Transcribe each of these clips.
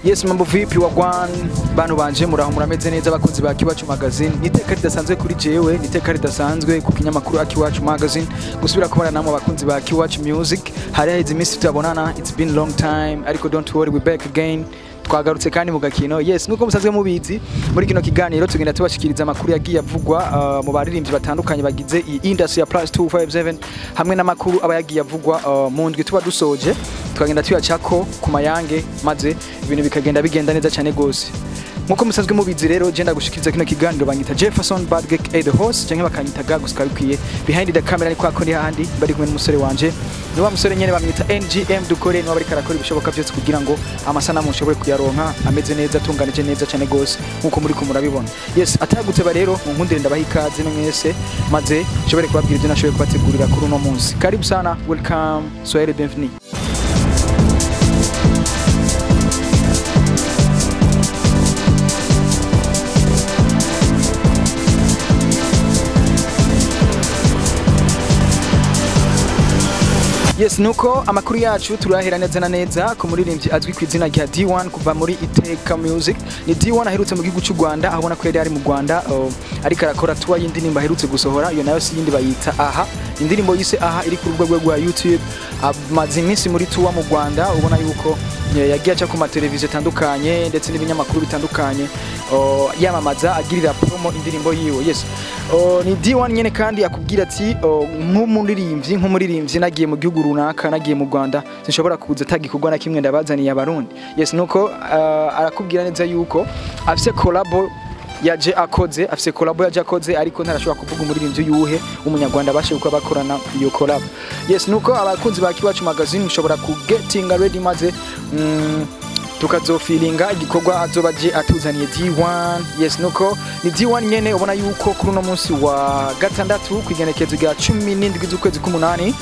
Yes, mambo vipi wagwan bantu banje, muraho murameze neza abakunzi ba Akiwacu Magazine? Niteka ridasanzwe kuri jewe, niteka ridasanzwe ku kinyamakuru Akiwacu Magazine gusubira kubana namwe abakunzi ba Akiwacu Music. Hari haheze iminsi tutabonana, it's been long time, ariko don't worry, we back again, twagarutse kandi mu gakino. Yes, nuko musanzwe mubizi, muri kino kiganiro tugenda tubashikiriza amakuru yagiye avugwa mu baririmbyi batandukanye bagize iyi industry ya plus 257, hamwe n'amakuru aba yagiye avugwa mu ndwi tuba dusoje, tukagenda tuyacako ku mayange, maze ibintu bikagenda bigenda neza cyane gose. Nkuko musanzwe mubizi rero, je ndagushikiriza kino kiganiro banyita Jefferson Badgek A the host, canke bakanyita Gagus kabikwiye. Behind the camera ni kwako, ni hahandi bari kumwe n'umusore wanje, ni wa musore nyene bamwita NGM Dukore, niwe bariko arakora ibishoboka byose kugira ngo amasanamu mushobore kuyaronka ameze neza, atunganije neza cyane gose nkuko muri ko murabibona. Yes, ataguteba rero, mu nkundire ndabaha ikaze mwese, maze nshobore kubabwira ibyo nashoboye kubategurira kuri uno munsi. Karibu sana, welcome, soyez les bienvenus. Yes, nuko amakuru yacu turahera neza na neza ku muririmbyi azwi ku izina rya D1 kuva muri Iteka Music. Ni D1 aherutse mu gihugu cy'u Rwanda, aho ubona ko yari ari mu Rwanda ariko arakora tour y'indirimbo aherutse gusohora. Iyo nayo si yindi, bayita Aha, indirimbo yise Aha iri ku rubuga rwe rwa YouTube. Amaze iminsi muri tour mu Rwanda, ubona yuko yagiye aca ku mateleviziyo atandukanye ndetse n'ibinyamakuru bitandukanye, yamamaza, agirira promo indirimbo yiwe. Yes, ni D1 nyene kandi akubwira ati nk'umuririmbyi nagiye mu gihugu runaka, nagiye mu Rwanda, sinshobora kuza atagikorwa na kimwe ndabazaniye abarundi. Yes, nuko arakubwira neza yuko afise collabo yaje akoze, afise collabo yaje akoze, ariko ntarashobora kuvuga umuririmbyi yuhe w'umunyarwanda bashe kuba bakorana iyo collab. Yes, nuko abakunzi ba Kiwacu Magazine mushobora ku getting ready, maze tukazofilinga igikorwa azoba aje atuzaniye D1. Yes, nuko ni D1 nyene ubona yuko kuri uno munsi wa gatandatu, kwigenekezo rya 17 z'ukwezi k'umunani,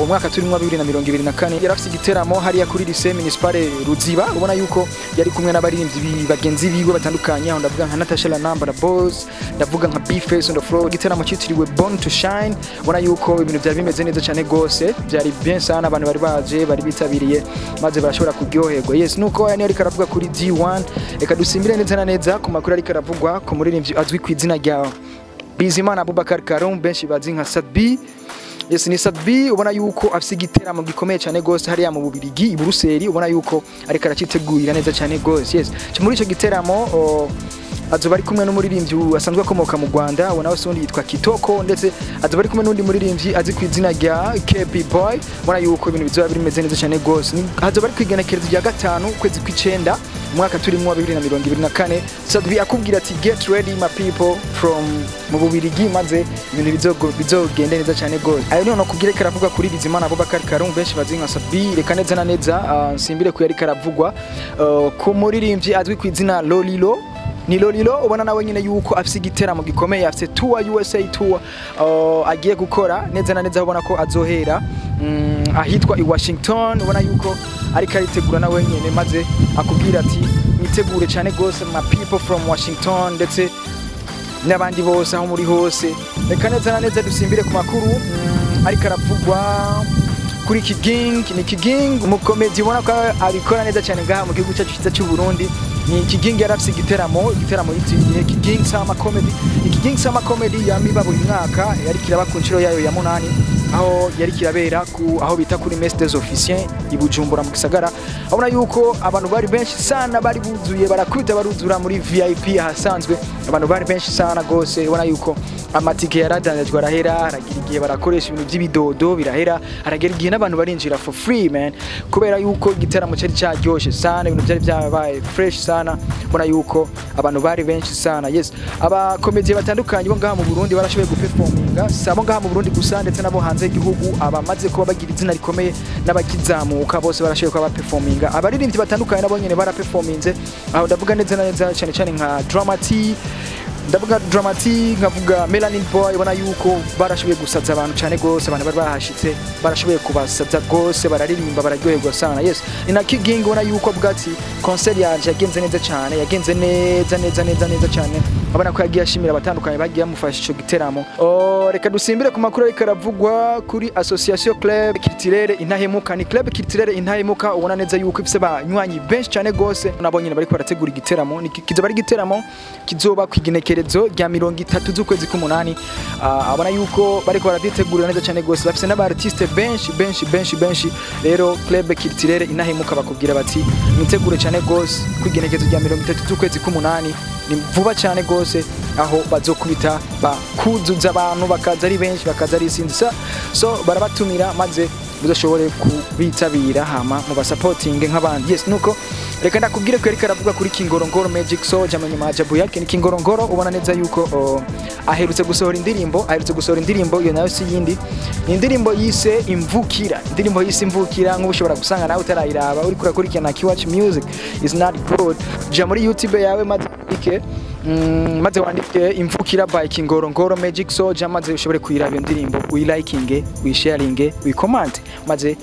umwaka turimo wa 2024, yari afise igiteramo hariya kuri lycée municipale Ruziba. Ubona yuko yari kumwe n'abaririmbyi bagenzi biwe batandukanye, aho ndavuga nka Natasha Lanamba na Boss, ndavuga nka B-Face on the floor. Igiteramo cyitiriwe Born to Shine. Ubona yuko ibintu byari bimeze neza cyane gose, byari bien sana, abantu bari baje bari bitabiriye maze barashobora kuryoherwa. Yes, nuko aya niyo ariko aravuga kuri D1. Reka dusimbire neza na neza ku makuru ariko aravugwa ku muririmbyi azwi ku izina rya Bizimana Abubakar Karum, benshi bazi nka Sat-B. Yes, ni Sat-B, ubona yuko afise igiteramo gikomeye cyane gose hariya mu Bubirigi i Buruseli, ubona yuko ariko aracitegurira neza cyane gose. Yes, muri ico giteramo azoba ari kumwe n'umuririmbyi asanzwe akomoka mu Rwanda, uwo nawe undi yitwa Kitoko, ndetse azoba ari kumwe n'undi muririmbyi azi ku izina rya KB Boy. Ubona yuko ibintu bizoba bimeze neza cyane gose. Azoba ari kwigenekerezo rya 5 ukwezi kw'icenda umwaka turimo wa 2024. Sat-B akubwira ati get ready my people from mu Bubirigi, maze ibintu bizogende neza cyane gose. Ayo niyo nakubwira ko aravuga kuri Bizimana Abubakar Karum, benshi bazi nka Sat-B. Reka neza na neza nsimbire ku yari karavugwa ku muririmbyi azwi ku izina Lolilo. Ni Lolilo, ubona nawe nyine yuko afise igiteramo gikomeye, afise tour, USA tour, agiye gukora neza na neza, ubona ko azohera ahitwa i Washington. Ubona yuko ariko aritegura nawe nyine, maze akubwira ati mwitegure cyane gose my people from Washington, ndetse n'abandi bose aho muri hose. Reka neza na neza dusimbire ku makuru ariko aravugwa kuri Kigingi. Ni Kigingi umukomedi, ubona ko abikora neza cyane ngaha mu gihugu cyacu cyiza cy'u Burundi. Ni Kigingi yarafise igiteramo yitiriye Kigingi Summer Comedy. Ni Kigingi Summer Comedy yamiba buri mwaka, yari kiraba ku nshuro yayo ya 8, aho yari kirabera ku aho bita kuri Mess des Officiers i Bujumbura mu gisagara. Abona yuko abantu bari benshi sana, bari buzuye, barakubita baruzura muri VIP ahasanzwe, abantu bari benshi sana gose. Ubona yuko amatike yaradandajwe arahera, haragira igihe barakoresha ibintu by'ibidodo birahera, haragera igihe n'abantu barinjira for free man, kubera yuko igiteramo cyari cyaryoshe sana, ibintu byari byabaye fresh sana. Ubona yuko abantu bari benshi sana. Yes, abakomediye batandukanye bo ngaha mu Burundi barashoboye guperforminga, si abo ngaha mu Burundi gusa, ndetse nabo hanze y'igihugu, abamaze kuba bagira izina rikomeye n'abakizamuka bose barashoboye kuba baperforminga. Abaririmbyi batandukanye nabo nyene baraperforminze, aho ndavuga neza na neza cyane cyane nka Dramati, ndavuga Dramati, nkavuga Melanin Boy. Ubona yuko barashoboye gusaza abantu cyane gose, abantu bari bahashitse barashoboye kubasaza gose, bararirimba bararyoherwa sana. Yes, ni na Kigingi, ubona yuko avuga ati concert yanje yagenze neza cyane, yagenze neza neza neza neza cyane. Abona ko yagiye ashimira abatandukanye bagiye bamufasha ico giteramo. Oh, reka dusimbire ku makuru ariko aravugwa kuri Association Club Culturelle Intahemuka. Ni Club Culturelle Intahemuka ubona neza yuko ifise abanywanyi benshi cyane gose, nabo nyine bariko barategura igiteramo. Kizoba ari igiteramo kizoba ku igenekerezo rya 30 z'ukwezi k'umunani. Abona yuko bariko baravyitegurira neza cyane gose, bafise n'aba artiste benshi benshi benshi benshi. Rero Club Culturelle Intahemuka bakubwira bati mwitegure cyane gose ku igenekerezo rya 30 z'ukwezi k'umunani, ni vuba cyane gose, aho bazokubita bakuzuza abantu bakaza ari benshi, bakaza ari isinzi. So barabatumira maze muzoshobore kubitabira, hama mubasapotinge nk'abandi. Yes, nuko reka ndakubwire ko yariko aravuga kuri Kingorongoro Magic Soldier mu maajabu yake. Ni Kingorongoro ubona neza yuko aherutse gusohora indirimbo, aherutse gusohora indirimbo, iyo nayo si yindi, ni indirimbo yise Imvukira. Indirimbo yise Imvukira, nk'ubu ushobora gusanga nawe utarayiraba uriko urakurikirana Kiwacu Music, is not good. Ja muri YouTube yawe maze wandike maze wandike Imvukira by Kingorongoro Magic Soldier, maze ushobore kuyiraba iyo ndirimbo, uyilikinge, uyisharinge, uyikomante, maze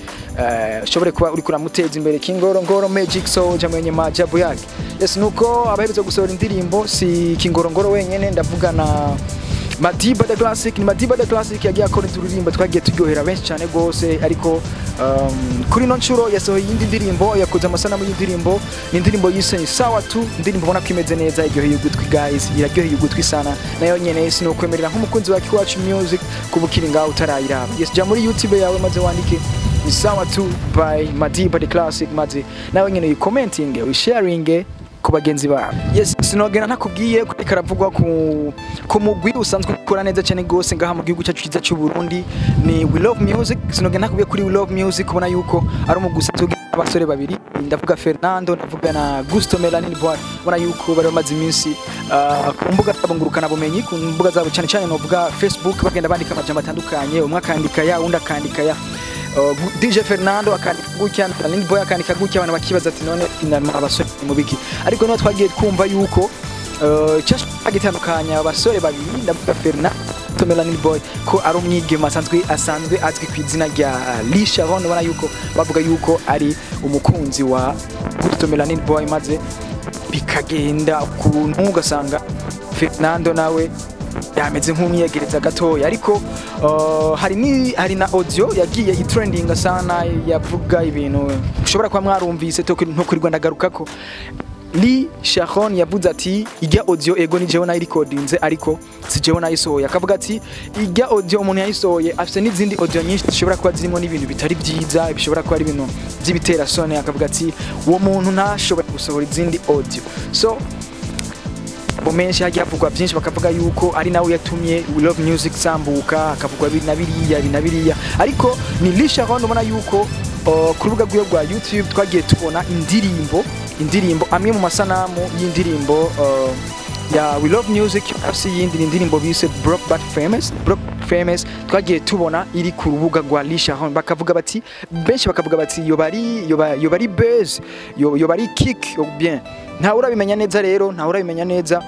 ushobore kuba uriko uramuteza imbere Kingorongoro Magic Soldier mwenye maajabu yake. Yes, nuko abaherutse gusohora indirimbo si Kingorongoro wenyene, ndavuga na Madiba the Classic. Ni Madiba the Classic yagiye akora uturirimbo twagiye turyohera benshi cyane gose, ariko kuri ino nshuro yasohoye iyindi ndirimbo, yakoze amasanamu y'indirimbo. Ni indirimbo yise Sawa Tu, indirimbo ubona ko imeze neza, iryoheye ugutwi guys, iraryoheye ugutwi sana. Nayo nyene sinokwemerera nk'umukunzi wa Kiwacu Music kuba ukiri ngaho utarayiraba. Yes, ja muri YouTube yawe maze wandike ni Sawa Tu by Madiba the Classic, maze nawe nyene uyicommentinge, uyisharinge ku bagenzi bawe. Yes, sinogera ntakubwiye ko ariko aravugwa ku mugwi usanzwe ukora neza cyane gose ngaha mu gihugu cyacu cyiza cy'u Burundi, ni We Love Music. Sinogera ntakubwiye kuri We Love Music, ubona yuko ari umugwi usanzwe ugizwe n'abasore babiri, ndavuga Fernando, ndavuga na Gusto Melanin Boy. Ubona yuko bari bamaze iminsi ku mbuga zabo ngurukana bumenyi, ku mbuga zabo cyane cyane novuga Facebook, bagenda bandika amajambo atandukanye, umwe akandika ya, undi akandika ya. DJ Fernando akandika gutya, Melanin Boy akandika gutya, abantu bakibaza ati none inama abasore mu biki? Ariko niho twagiye twumva yuko cyashobora gitandukanya abasore babiri, ndavuga Fernando Melanin Boy, ko ari umwigeme asanzwe azwi ku izina rya Lee Sharon. Ubona yuko bavuga yuko ari umukunzi wa Gusto Melanin Boy, maze bikagenda ukuntu ugasanga Fernando nawe yameze nk'umwiyegereza gatoya. Ariko hari na audio yagiye itrendinga sana, yavuga ibintu ushobora kuba mwarumvise ntokurirwa ndagarukako. Lee Sharon yavuze ati ijya audio ego ni jewe nayirekodinze, ariko si jewe nayisohoye. Akavuga ati ijya audio umuntu yayisohoye afite n'izindi audio nyinshi zishobora kuba zirimo n'ibintu bitari byiza, bishobora kuba ari ibintu by'ibiterasoni. Akavuga ati uwo muntu ntashobora gusohora izindi audio. So bo menshi hagiye havugwa byinshi, bakavuga yuko ari nawe yatumye We Love Music sambuka, akavugwa biri na biriya biri na biriya. Ariko ni Lee Sharon ubona yuko ku rubuga rwiwe rwa YouTube twagiye tubona indirimbo, amwe mu masanamu y'indirimbo ya We Love Music FC. Yindi ni indirimbo bise Broke But Famous, Broke Famous twagiye tubona iri ku rubuga rwa Lee Sharon. Bakavuga bati, benshi bakavuga bati yoba ari buzz, yoba ari kick ou bien ntawe urabimenya neza. Rero ntawe urabimenya neza,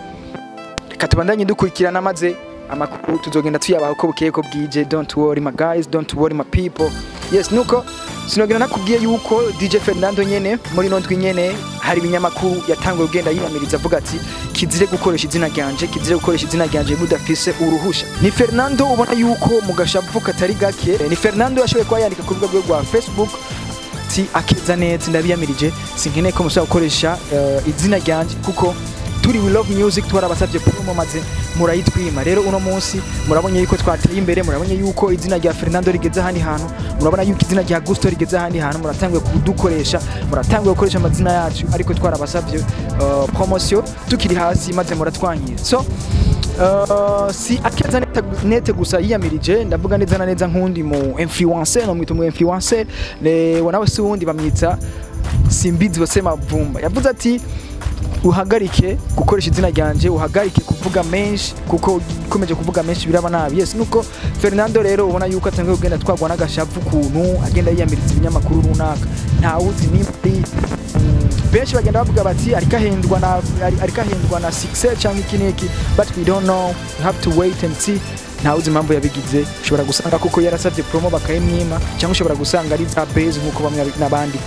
reka tubandanye dukurikirana, maze amakuru tuzogenda tuyabaha uko bukeye ko bwije. Don't worry my guys, don't worry my people. Yes, nuko sinogenda nakubwiye yuko DJ Fernando nyene muri no ndwi nyene hari ibinyamakuru yatanguye kugenda yiyamiriza, avuga ati kizire gukoresha izina ryanje, kizire gukoresha izina ryanje mudafise uruhusha. Ni Fernando ubona yuko mu gashavu katari gake, ni Fernando yashoboye kuba yandika ku rubuga rwe rwa Facebook ati akeza neza, ndabiyamirije, sinkeneye ko mushobora gukoresha izina ryanje, kuko turi We Love Music twarabasabye promo maze murayitwima. Rero uno munsi murabonye yuko twateye imbere, murabonye yuko izina rya Fernando rigeze ahandi hantu, murabona yuko izina rya Gusto rigeze ahandi hantu, muratanguye kudukoresha, muratanguye gukoresha amazina yacu, ariko twarabasabye promotion tukiri hasi maze muratwankira. So si akeza nete gusa yiyamirije, ndavuga neza na neza nkundi mu influencer, no mwita mu influencer ne nawe si wundi, bamwita Simbizi Wasema Vumba. Yavuze ati uhagarike gukoresha izina ryanje, uhagarike kuvuga menshi, kuko ukomeje kuvuga menshi biraba nabi. Yes, nuko Fernando rero ubona yuko atangiye kugenda twagwa n'agashavu kuntu agenda yiyamiriza ibinyamakuru runaka, ntawuzi nimba benshi bagenda bavuga bati ariko ahendwa na success cyangwa iki n'iki, but we don't know, we have to wait and see. Ntawe uzi impamvu yabigize. Ushobora gusanga kuko yarasabye promo bakayimwima, cyangwa ushobora gusanga ari za base nkuko bamwe n'abandi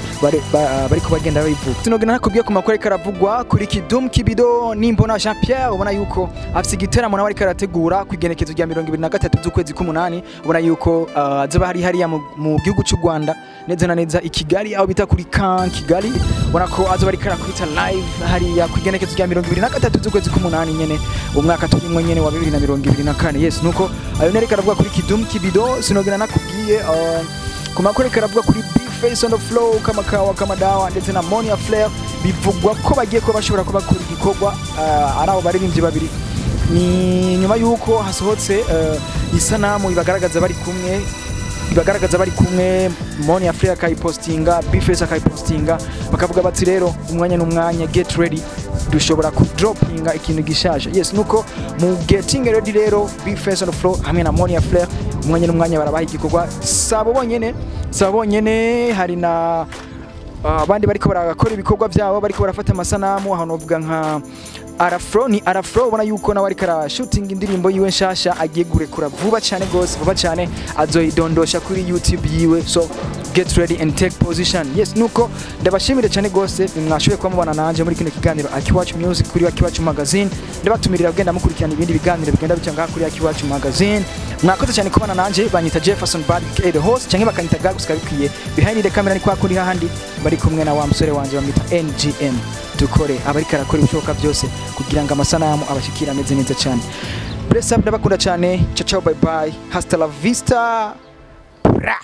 bariko bagenda babivuga. Sinogena nakubwiye ku makuru ariko aravugwa kuri Kidum Kibido Nimbona Jean Pierre. Ubona yuko afise igiteramo nawe ariko arategura ku igenekezo rya 23 z'ukwezi k'umunani. Ubona yuko azoba hari hariya mu gihugu cy'u Rwanda, neza na neza i Kigali, aho bita kuri Camp Kigali. Ubona ko azoba ariko arakubita live hariya ku igenekezo rya 23 z'ukwezi k'umunani nyene, umwaka turimwo nyene wa 2024. Yes, nuko ayo nereka aravuga kuri Kidum Kibido. Sinogena nakubwiye ku makuru ariko aravuga kuri B-Face on the flow, kama kawa kama dawa, ndetse na Monia Flair. Bivugwa ko bagiye kuba bashobora kuba bakora igikorwa ari abo baririmbyi babiri. Ni nyuma yuko hasohotse isanamu ibagaragaza bari kumwe. Monia Flair akayipostinga, B-Face akayipostinga, bakavuga bati: "Rero umwanya n'umwanya, get ready, dushobora kudropinga ikintu gishaje." Yes, nuko mu getting ready rero, B-Face on the floor hamwe na Monia Flair, umwanya n'umwanya barabaha igikorwa. Sabo bonyene, hari na abandi bariko barakora ibikorwa byabo, bariko barafata amasanamu. Aho novuga nka Arafro. Ni Arafro, ubona yuko nawe ariko arashooting indirimbo yiwe nshasha agiye gurekura vuba cyane gose. Vuba cyane azoyidondosha kuri YouTube yiwe, so get ready and take position. Yes, nuko ndabashimire cyane gose mwashoboye kuba mubana nanje muri kino kiganiro Akiwacu Music kuri Akiwacu Magazine. Ndabatumirira kugenda mukurikirana ibindi biganiro bigenda bica ngaha kuri Akiwacu Magazine. Mwakoze cyane kubana nanje. Banyita Jefferson Bad the host, cyangwa bakanyita Gagus kabikwiye. Behind the camera ni kwa kuri hahandi bari kumwe na wa musore wanje bamwita NGM dukore, abariko arakora ibishoboka byose kugira ngo amasanamu abashikire ameze neza cyane. Bless up, ndabakunda cyane. Ciao ciao, bye bye, hasta la vista. Bra.